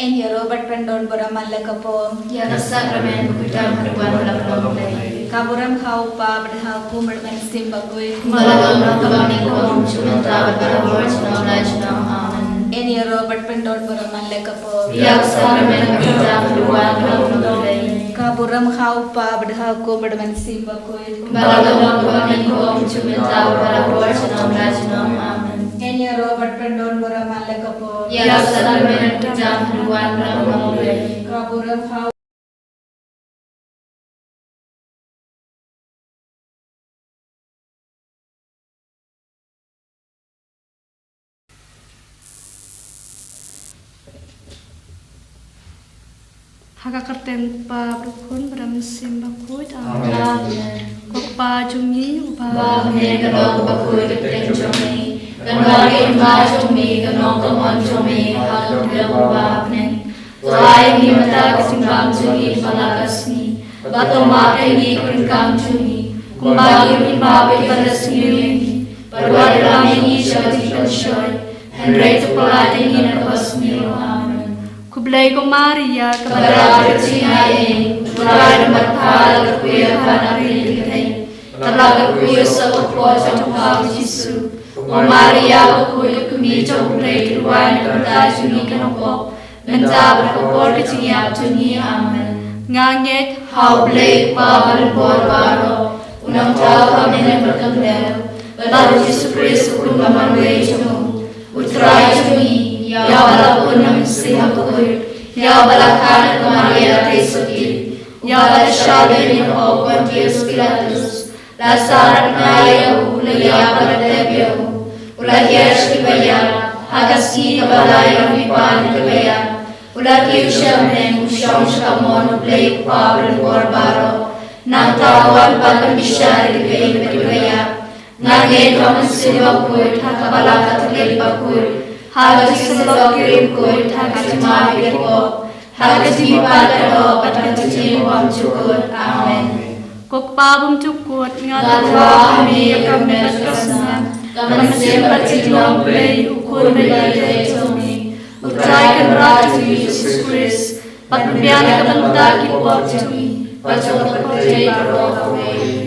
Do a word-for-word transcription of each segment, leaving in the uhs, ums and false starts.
Ïaroh bad pyndon burom man la ka pop. Ïa ka sakramen bakhuid tam ha duwan balang ka long Blei. Ka burom ha u Kpa bad ha u Khun bad ha u Mynsiem Bakhuid. Kumba la long naduh mynta bad ha ka por junom la junom. Amen. Ïaroh bad pyndon burom man la ka pop. Ïa ka sakramen bakhuid tam ha duwan balang ka long Blei. Ka burom ha u Kpa bad ha u Khun bad ha u Mynsiem Bakhuid. Kumba la long naduh mynta bad ha ka por junom la junom. Amen. Ïaroh bad pyndon burom man la ka pop. Ïa ka sakramen bakhuid tam ha duwan balang ka long Blei. Ka burom ha u Ha ka kyrteng u Kpa bad u Khun bad u Mynsiem Bakhuid. Amen. Amen. Ko Kpa jong ngi uba ha bneng, ka long bakhuid ka kyrteng jong me. Kan wan ka hima jong me, kan long ka mon jong me ha ka khyndew kumba ha bneng. To ai ïa ngi mynta ka jingbam jong ngi jong kane ka sngi. Bad to map ïa ngi ka donkam jong ngi, kumba ngi map ïa kiba la sniew ïa ngi. Bad wat lam ïa ngi sha ka jingpynshoi, hynrei to pyllait ïa ngi na kaba sniew. Amen. Khublei ko Maria, kaba don bad ka jingaiei, U Trai u don bad pha, la kyrkhu ïa pha na ki kynthei, bad la kyrkhu ïa u saw ka kpoh jong pha u Jisu. Ko Maria bakhuid, ko kmie jong U Blei, to duwai na ka bynta jong ngi kiba pop, mynta bad ha ka por ka jingïap jong ngi. Amen. Nga ngeit ha U Blei Kpa Lyngkor baroh, U Nongthaw ha bneng bad ha ka khyndew, bad ha U Jisu Khrist U Khun ba marwei jong u, U Trai jong ngi, ïa uba la pun na u Mynsiem Bakhuid, ïa uba la kha na ka Maria ka theisotti, ïa uba la shah beiñ na ka hok u Pontius Pilatus, la sahnarphna ïa u, la ïap bad la tep ïa u, u la hiar sha kiba ïap, ha ka sngi kaba lai ïa u na ki paid kiba ïap, u la kiew sha bneng, u shong sha ka mon U Blei U Kpa Lyngkor baroh. Nangta u wan pat ban bishar ïa kiba ïeit bad kiba ïap. Nga ngeit ha U Mynsiem Bakhuid, ha ka Balang Katholik bakhuid, ha ka jingïasyllok ki riewkhuid, ha ka jingmap ïa ki pop, ha ka jingmihpat ka doh, bad ha ka jingim bymjukut. Amen. Ko Kpa bymjukut, nga tyrwa ha me ïa ka met bad ka snam, ka mynsiem bad ka jinglong Blei, U Khun bad U Blei jong me, U Trai Kynrad jong ngi U Jisu Khrist, ban pynbiang na ka bynta ki pop jong ngi bad jong ka pyrthei baroh kawei.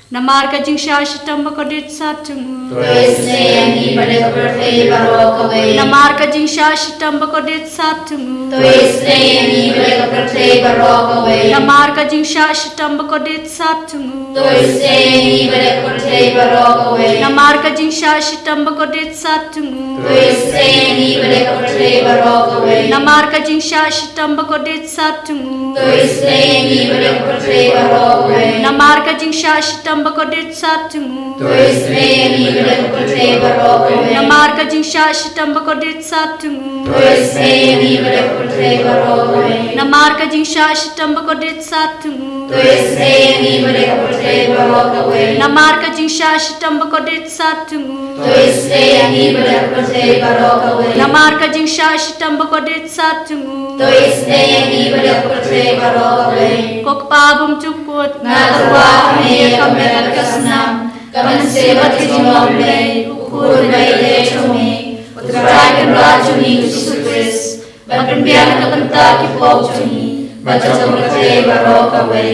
Namar ka jingshah shitom bakordit sat jong u. To isynei ïa ngi bad ïa ka pyrthei baroh kawei. Namar ka jingshah shitom bakordit sat jong u. To isynei ïa ngi bad ïa ka pyrthei baroh kawei. Namar ka jingshah shitom bakordit sat jong u. To isynei ïa ngi bad ïa ka pyrthei baroh kawei. Namar ka jingshah shitom bakordit sat jong u. To isynei ïa ngi bad ïa ka pyrthei baroh kawei. Namar ka jingshah shitom bakordit sat jong u. To isynei ïa ngi bad ïa ka pyrthei baroh kawei. Namar ka jingshah shitom bakordit sat jong u. To isynei ïa ngi bad ïa ka pyrthei baroh kawei. Namar ka jingshah shitom bakordit sat jong u. To isynei ïa ngi bad ïa ka pyrthei baroh kawei. Namar ka jingshah shitom bakordit sat jong u. To isynei ïa ngi bad ïa ka pyrthei baroh kawei. Namar ka jingshah shitom bakordit sat jong u. To isynei ïa ngi bad ïa ka pyrthei baroh kawei. Namar ka jingshah shitom bakordit sat jong u. To isynei ïa ngi bad ïa ka pyrthei baroh kawei. Ko Kpa bymjukut, nga tyrwa ha me ïa ka met bad ka snam, ka mynsiem bad ka jinglong Blei, U Khun bad U Blei jong me, U Trai Kynrad jong ngi U Jisu Khrist, ban pynbiang na ka bynta ki pop jong ngi bad jong ka pyrthei baroh kawei.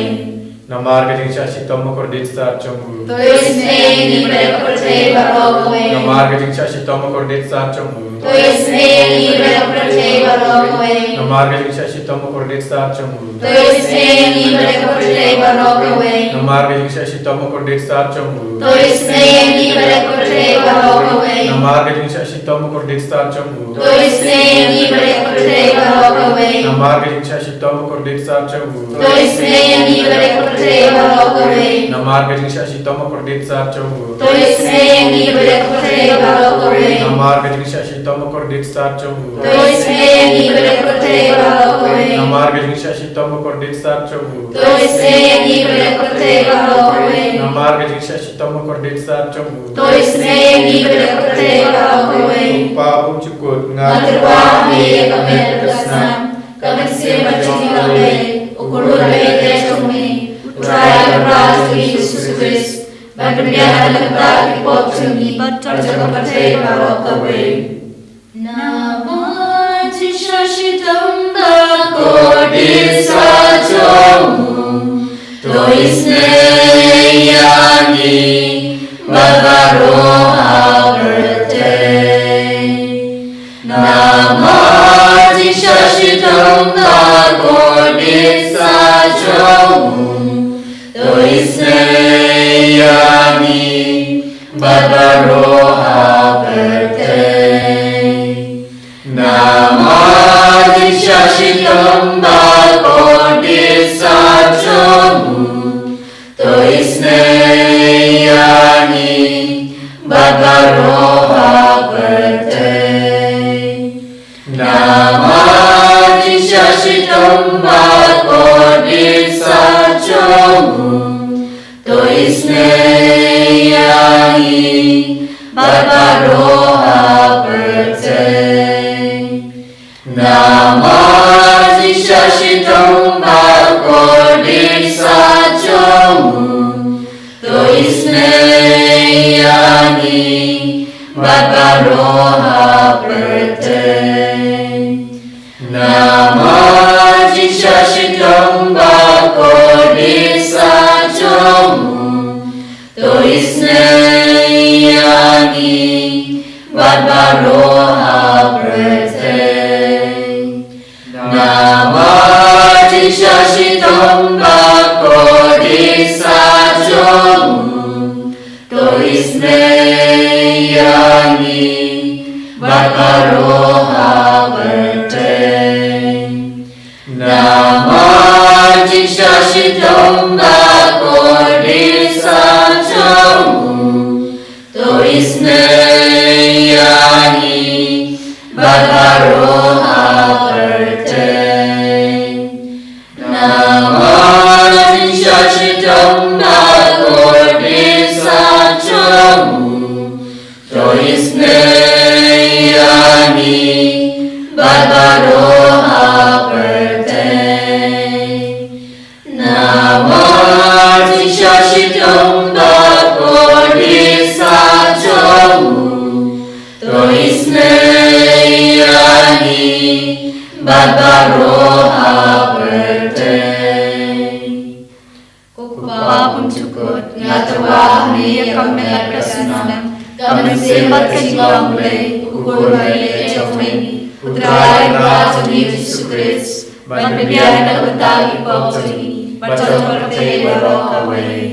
Namar ka jingshah shitom bakordit sat jong u. To isynei ïa ngi bad ïa ka pyrthei baroh kawei. Namar ka jingshah shitom bakordit sat jong u. To isynei ïa ngi bad ïa ka pyrthei baroh kawei. Namar ka jingshah shitom bakordit sat jong u. To isynei ïa ngi bad ïa ka pyrthei baroh kawei. Namar ka jingshah shitom bakordit sat jong u. To isynei ïa ngi bad ïa ka pyrthei baroh kawei. Namar ka jingshah shitom bakordit sat jong u. To isynei ïa ngi bad ïa ka pyrthei baroh kawei. Namar ka jingshah shitom bakordit sat jong u. To isynei ïa ngi bad ïa ka pyrthei baroh kawei. Namar ka jingshah shitom bakordit sat jong u. To isynei ïa ngi bad ïa ka pyrthei baroh kawei. Namar ka jingshah shitom bakordit sat jong u. To isynei ïa ngi bad ïa ka pyrthei baroh kawei. Namar ka jingshah shitom bakordit sat jong u. To isynei ïa ngi bad ïa ka pyrthei baroh kawei. Namar ka jingshah shitom bakordit sat jong u. To isynei ïa ngi bad ïa ka pyrthei baroh kawei. Ko Kpa bymjukut, nga tyrwa ha me ïa ka met bad ka snam, ka mynsiem bad ka jinglong Blei, U Khun bad U Blei jong me, U Trai Kynrad jong ngi U Jisu Khrist, ban pynbiang na ka bynta ki pop jong ngi bad jong ka pyrthei baroh kawei. Namar ka jingshah shitom To isynei ïa ngi bad baroh ha pyrthei. Namar jingshah shitom bakordit saht jong u, to isynei ïa ngi bad baroh ha pyrthei. Namar jingshah shitom bakordit saht jong u, to isynei ïa ngi bad baroh ha pyrthei. Namar jingshah shitom bakordit saht jong u, to isynei ïa ngi bad baroh ha pyrthei. Namar jingshah shitom bakordit saht jong u, to isynei ïa ngi bad baroh ha pyrthei. Namar jingshah shitom bakordit saht jong u, to isynei ïa ngi bad baroh ha pyrthei. Namar jingshah shitom bakordit saht jong u, to isynei ïa ngi bad baroh ha pyrthei. Namar jingshah shitom bakordit saht jong u, to isynei ïa ngi bad baroh ha pyrthei. Namar jingshah shitom bakordit saht jong u, to isynei ïa ngi bad baroh ha pyrthei. Namar jingshah shitom bakordit saht jong u, to isynei ïa ngi bad baroh ha pyrthei. Ko Kpa Bakhuid, nga tyrwa ha me ïa ka met ka snam, ka mynsiem bad ka jinglong Blei, u Khun Blei jong me. U Trai Kynrad jong ngi Jisu Khrist, ban pynbiang na ka bynta ki pop jong ngi bad jong ka pyrthei baroh kawei.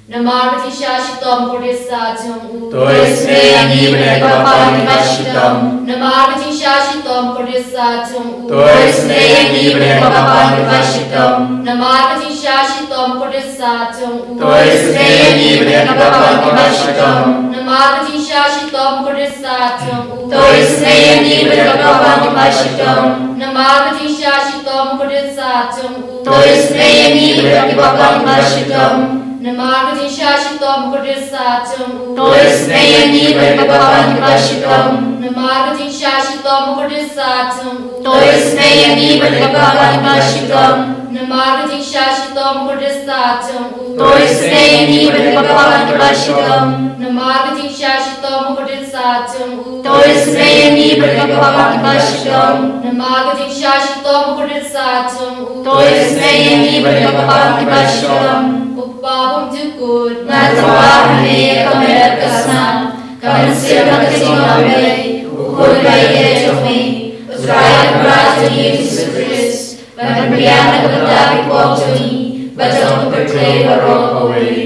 Namar ka jingshah shitom bakordit saht jong u, to isynei ïa ngi bad ïa ki bapang kiba shitom. Namar ka jingshah shitom bakordit saht jong u, to isynei ïa ngi bad ïa ki bapang kiba shitom. Namar ka jingshah shitom bakordit saht jong u, to isynei ïa ngi bad ïa ki bapang kiba shitom. Namar ka jingshah shitom bakordit saht jong u, to isynei ïa ngi bad ïa ki bapang kiba shitom. Namar ka jingshah shitom bakordit saht jong u, to isynei ïa ngi bad ïa ki bapang kiba shitom. Namar ka jingshah shitom bakordit saht jong u, to isynei ïa ngi bad ïa ki bapang kiba shitom. Namar ka jingshah shitom bakordit saht jong u, to isynei ïa ngi bad ïa ki bapang kiba shitom. Namar ka jingshah shitom bakordit saht jong u, to isynei ïa ngi bad ïa ki bapang kiba shitom. Namar ka jingshah shitom bakordit saht jong u, to isynei ïa ngi bad ïa ki bapang kiba shitom. Namar ka jingshah shitom bakordit saht jong u, to isynei ïa ngi bad ïa ki bapang kiba shitom. Ko Kpa Bakhuid, nga tyrwa ha me ïa ka met ka snam, ka mynsiem bad ka jinglong Blei, u Khun Blei jong me, u Trai Kynrad jong ngi Jisu Khrist, ban pynbiang na ka bynta ki pop jong ngi bad jong ka pyrthei baroh kawei.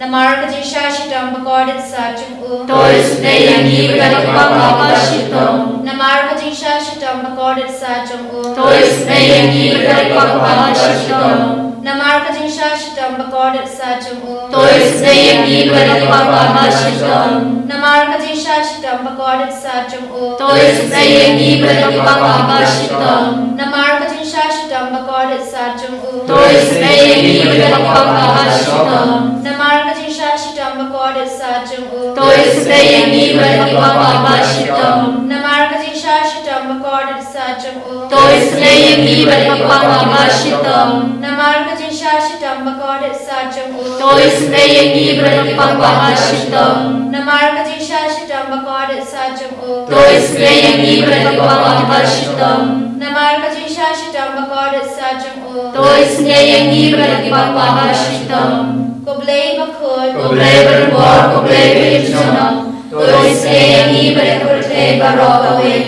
Namar ka jingshah shitom bakordit saht jong u, to isynei ïa ngi bad ïa ki bapang kiba shitom. Namar ka jingshah shitom bakordit saht jong u, to isynei ïa ngi bad ïa ki bapang kiba shitom. Namar ka jingshah shitom bakordit saht jong u, to isynei ïa ngi bad ïa ki bapang kiba shitom. Namar ka jingshah shitom bakordit saht jong u, to isynei ïa ngi bad ïa ki bapang kiba shitom. Namar ka jingshah shitom bakordit saht jong u, to isynei ïa ngi bad ïa ki bapang kiba shitom. Namar ka jingshah shitom bakordit saht jong u, to isynei ïa ngi bad ïa ki bapang kiba shitom. Namar ka jingshah shitom bakordit saht jong u, to isynei ïa ngi bad ïa ki bapang kiba shitom. Namar ka jingshah shitom bakordit saht jong u, to isynei ïa ngi bad ïa ki bapang kiba shitom. Namar ka jingshah shitom bakordit saht jong u, to isynei ïa ngi bad ïa ki bapang kiba shitom. Namar ka jingshah shitom bakordit saht jong u, to To isynei ïa ngi bad ïa kiba kwah ba shitom. Ko Blei bakhuid, ko Blei badonbor, ko Blei baïaid junom. To isynei ïa ngi bad ïa ka pyrthei baroh kawei.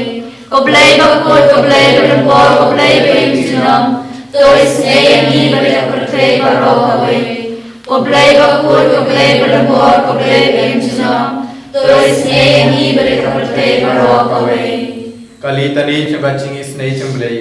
Ko Blei bakhuid, ko Blei badonbor, ko Blei baïaid junom. To isynei ïa ngi bad ïa ka pyrthei baroh kawei. Ko Blei bakhuid, ko Blei badonbor, ko Blei baïaid junom. To isynei ïa ngi bad ïa ka pyrthei baroh kawei. Kali tani sha ka jingisynei jong U Blei.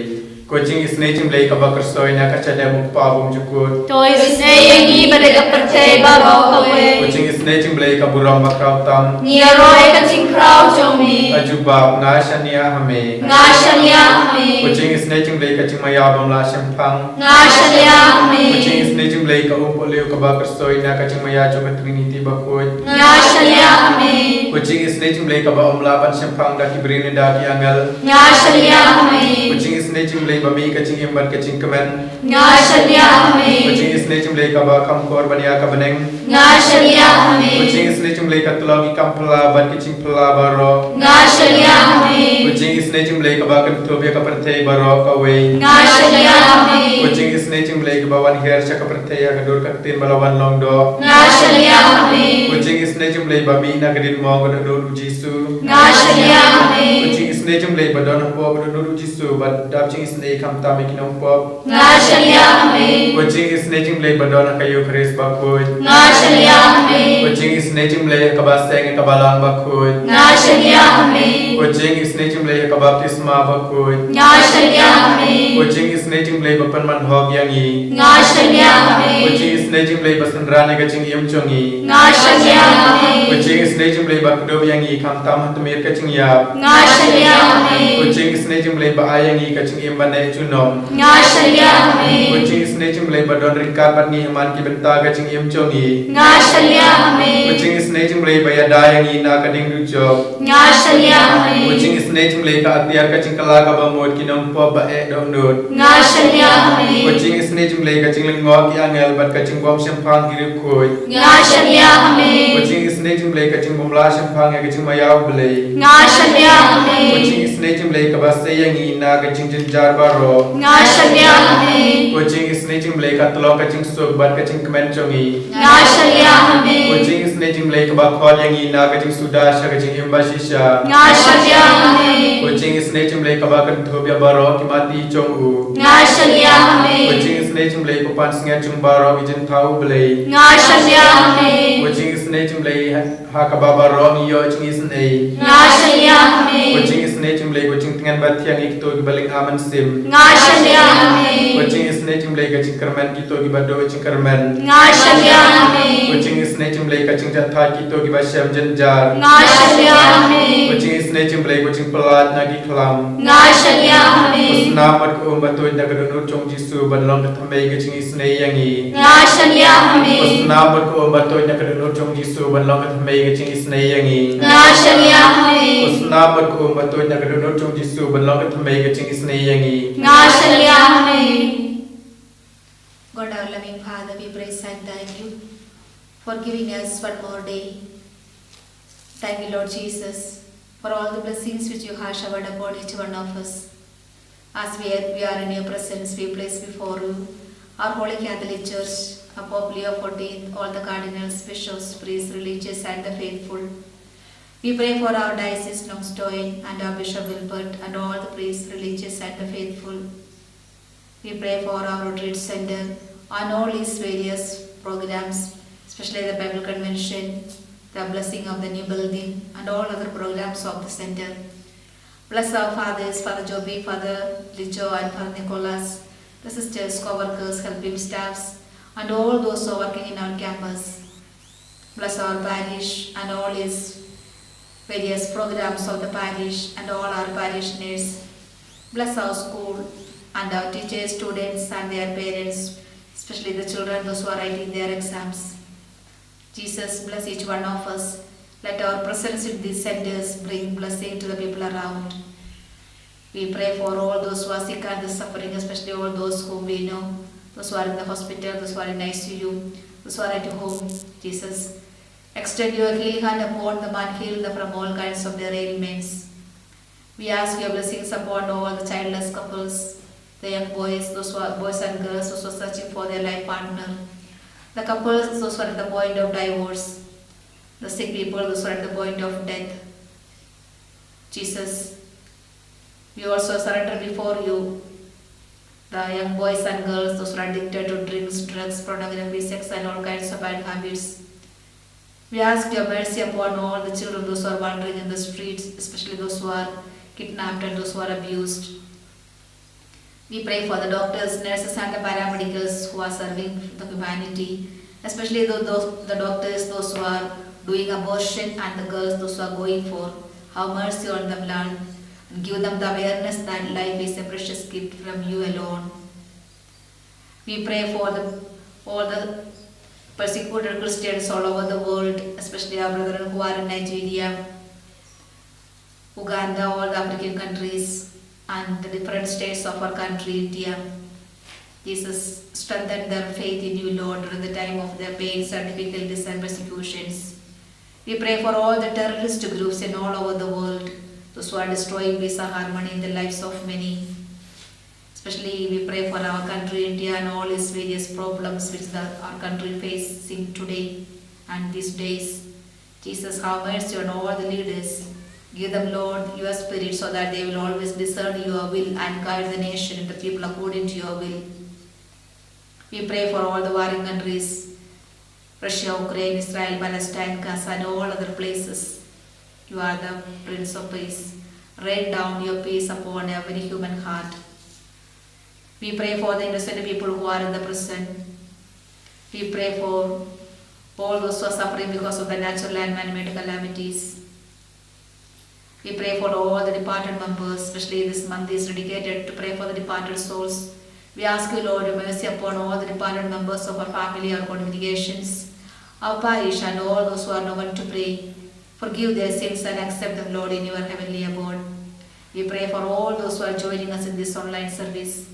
Ko jingisynei jong U Blei kaba kyrshoi na ka jingim u Kpa bymjukut. To isynei ïa ngi bad ïa ka pyrthei baroh kawei. Ko jingisynei jong U Blei ka burom bakhraw tam. Ngi ïaroh ïa ka jingkhraw jong me. Ka jubab, nga shaniah ha me. Nga shaniah ha me. Ko jingisynei jong U Blei ka jingmaïa bym lah shemphang. Nga shaniah ha me. Ko jingisynei jong U Blei ka umpohliew kaba kyrshoi na ka jingmaïa jong ka Trinity bakhuid. Nga shaniah ha me. Ko jingisynei jong U Blei kaba ym lah ban shemphang da ki briew ne da ki angel. Nga shaniah ha me. Ko jingisynei jong U Blei ba mih ka jingim bad ka jingkmen. Nga shaniah ha me. Ko jingisynei jong U Blei kaba kham khor ban ïa ka bneng. Nga shaniah ha me. Ko jingisynei jong U Blei ka tyllong ki kam phylla bad ki jingphylla baroh. Nga shaniah ha me. Ko jingisynei jong U Blei kaba kynthup ïa ka pyrthei baroh kawei. Nga shaniah ha me. Ko jingisynei jong U Blei kaba wan hiar sha ka pyrthei ha ka dur ka ktien ba la wan long doh. Nga shaniah ha me. Ko jingisynei jong U Blei ba mih na ka diengphna ka dohnud U Jisu. Nga shaniah ha me. Ko jingisynei jong U Blei ba don hapoh ka dohnud U Jisu bad dap jingisynei khamtam ïa ki nongpop. Nga shaniah ha me. Ko jingisynei jong U Blei ba don ha ka Eukharist bakhuid. Nga shaniah ha me. Ko jingisynei jong U Blei ha kaba seng ha kaba lang bakhuid. Nga shaniah ha me. Ko jingisynei jong U Blei ha ka baptisma bakhuid. Nga shaniah ha me. Ko jingisynei jong U Blei ba pynman hok ïa ngi. Nga shaniah ha me. Ko jingisynei jong U Blei ba synran ïa ka jingim jong ngi. Nga shaniah ha me. Ko jingisynei jong U Blei ba kdup ïa ngi khamtam ha tmier ka jingïap. Nga shaniah ha me. Ko jingisynei jong U Blei ba ai ïa ngi ka jingim ba neh junom. Nga shaniah ha me. Ko jingisynei jong U Blei ba don ryngkat bad ngi ha man ki bynta ka jingim jong ngi. Nga shaniah ha me. Ko jingisynei jong U Blei ba ïada ïa ngi na ka diengdujok. Nga shaniah ha me. Ko jingisynei jong U Blei ka atiar ka jingkylla kaba mut ki nongpop ba eh dohnud. Nga shaniah ha me. Ko jingisynei jong U Blei ka jinglyngngoh ki angel bad ka jingbymshemphang ki riewkhuid. Nga shaniah ha me. Ko jingisynei jong U Blei ka jingbymlah shemphang ïa ka jingmaïa U Blei. Nga shaniah ha me. Ko jingisynei jong U Blei kaba sei ïa ngi na ka jingjynjar baroh. Nga shaniah ha me. Ko jingisynei jong U Blei ka tyllong ka jingsuk bad ka jingkmen jong ngi. Nga shaniah ha me. Ko jingisynei jong U Blei kaba khot ïa ngi na ka jingsuda sha ka jingim bashisha. Nga shaniah ha me. Ko jingisynei jong U Blei kaba kynthup ïa baroh ki mati jong u. Nga shaniah ha me. Ko jingisynei jong U Blei ba pansngiat jong baroh ki jingthaw U Blei. Nga shaniah ha me. Ko jingisynei jong U Blei ha, ha kaba baroh ngi ïoh jingisynei. Nga shaniah ha me. Ko jingisynei jong U Blei ko jingtngen ba thiang ïa kito kiba lyngba mynsiem. Nga shaniah ha me. Ko jingisynei jong U Blei ka jingkyrmen kito kiba duh jingkyrmen. Nga shaniah ha me. Ko jingisynei jong U Blei ka jingjahthait kito kiba shem jynjar. Nga shaniah ha me. Ko jingisynei jong U Blei ko jingpyllait na ki khlam. Nga shaniah ha me. Ko snam bad ko um ba tuid na ka dohnud jong U Jisu ban long ka thymmei ka jingisynei ïa ngi. Nga shaniah ha me. Ko snam bad ko um ba tuid na ka dohnud jong U Jisu ban long ka thymmei ka jingisynei ïa ngi. Nga shaniah ha me. Ko snam bad ko um ba tuid na ka dohnud jong U Jisu ban long ka thymmei ka jingisynei ïa ngi. Nga shaniah ha me. God our loving Father, we praise and thank you for giving us one more day. Thank you, Lord Jesus, for all the blessings which you have showered upon each one of us. As we are, we are in your presence, we place before you our Holy Catholic Church, our Pope Leo fourteenth, all the cardinals, bishops, priests, religious, and the faithful. We pray for our Diocese Nongstoiñ and our Bishop Wilbert and all the priests, religious, and the faithful. We pray for our retreat center and all its various programs, especially the Bible convention, the blessing of the new building, and all other programs of the center. Bless our fathers, Father Joby, Father Licho, and Father Nicholas, the sisters, co-workers, helping staffs, and all those who are working in our campus. Bless our parish and all its various programs of the parish and all our parishioners. Bless our school and our teachers, students, and their parents, especially the children, those who are writing their exams. Jesus, bless each one of us. Let our presence in these centers bring blessing to the people around. We pray for all those who are sick and suffering, especially all those whom we know, those who are in the hospital, those who are in I C U, those who are at home. Jesus, extend your healing hand upon them and heal them from all kinds of their ailments. We ask your blessings upon all the childless couples, the young boys, those who are boys and girls, those who are searching for their life partner, the couples, those who are at the point of divorce, the sick people, those who are at the point of death. Jesus, we also surrender before you the young boys and girls, those who are addicted to drinks, drugs, pornography, sex, and all kinds of bad habits. We ask your mercy upon all the children, those who are wandering in the streets, especially those who are kidnapped and those who are abused. We pray for the doctors, nurses, and the paramedicals who are serving the humanity, especially tho- those the doctors, those who are doing abortion, and the girls, those who are going for. Have mercy on them, Lord, and give them the awareness that life is a precious gift from you alone. We pray for the all the persecuted Christians all over the world, especially our brethren who are in Nigeria, Uganda, all the African countries, and the different states of our country, India. Jesus, strengthen their faith in you, Lord, during the time of their pains and difficulties and persecutions. We pray for all the terrorist groups in all over the world, those who are destroying peace and harmony in the lives of many. Especially, we pray for our country, India, and all its various problems which the, our country facing today and these days. Jesus, have mercy on all the leaders. Give them, Lord, your spirit so that they will always discern your will and guide the nation and the people according to your will. We pray for all the warring countries, Russia, Ukraine, Israel, Palestine, Gaza, and all other places. You are the Prince of Peace. Rain down your peace upon every human heart. We pray for the innocent people who are in the prison. We pray for all those who are suffering because of the natural and man-made calamities. We pray for all the departed members, especially this month is dedicated to pray for the departed souls. We ask you, Lord, your mercy upon all the departed members of our family, our congregations, our parish, and all those who are no one to pray. Forgive their sins and accept them, Lord, in your heavenly abode. We pray for all those who are joining us in this online service.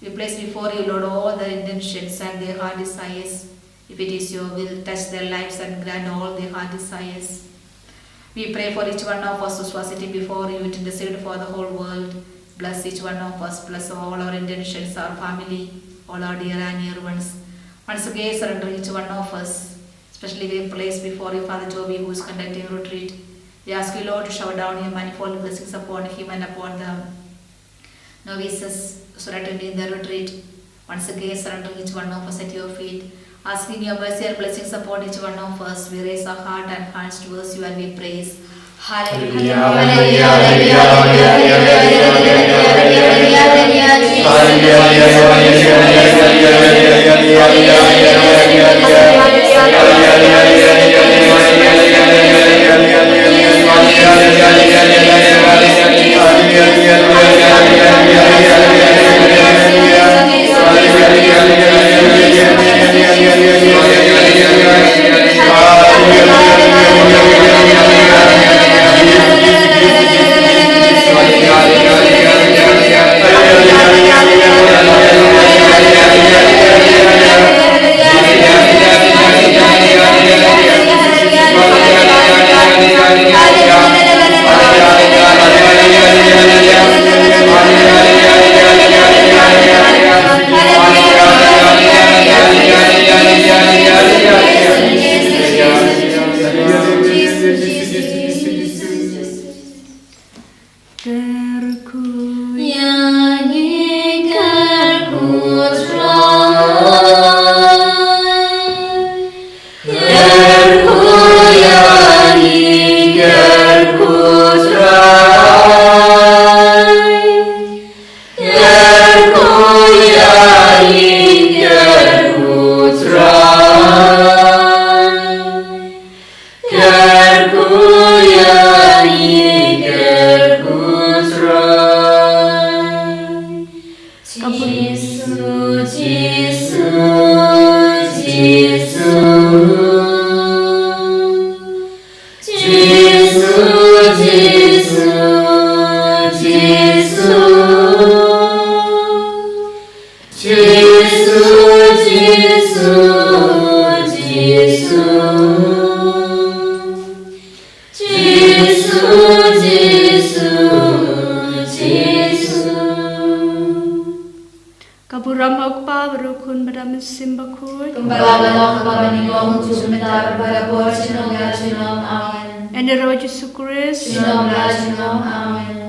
We place before you, Lord, all their intentions and their heart desires. If it is your will, touch their lives and grant all their heart desires. We pray for each one of us who are sitting before you to intercede for the whole world. Bless each one of us, bless all our intentions, our family, all our dear and near ones. Once again, surrender each one of us. Especially, we place before you Father Joby, who is conducting retreat. We ask you, Lord, to shower down your manifold blessings upon him and upon the novices who are attending the retreat. Once again, surrendering each one of us at your feet, asking your mercy and blessings upon each one of us. We raise our heart and hands towards you and we praise. Hallelujah. Burom ha u Kpa bad u Khun bad u Mynsiem Bakhuid. Kumba la long, kumba nyngkong, mynta bad barabor, junom la junom. Amen. Ïa u Jisu Khrist. Junom la junom. Amen.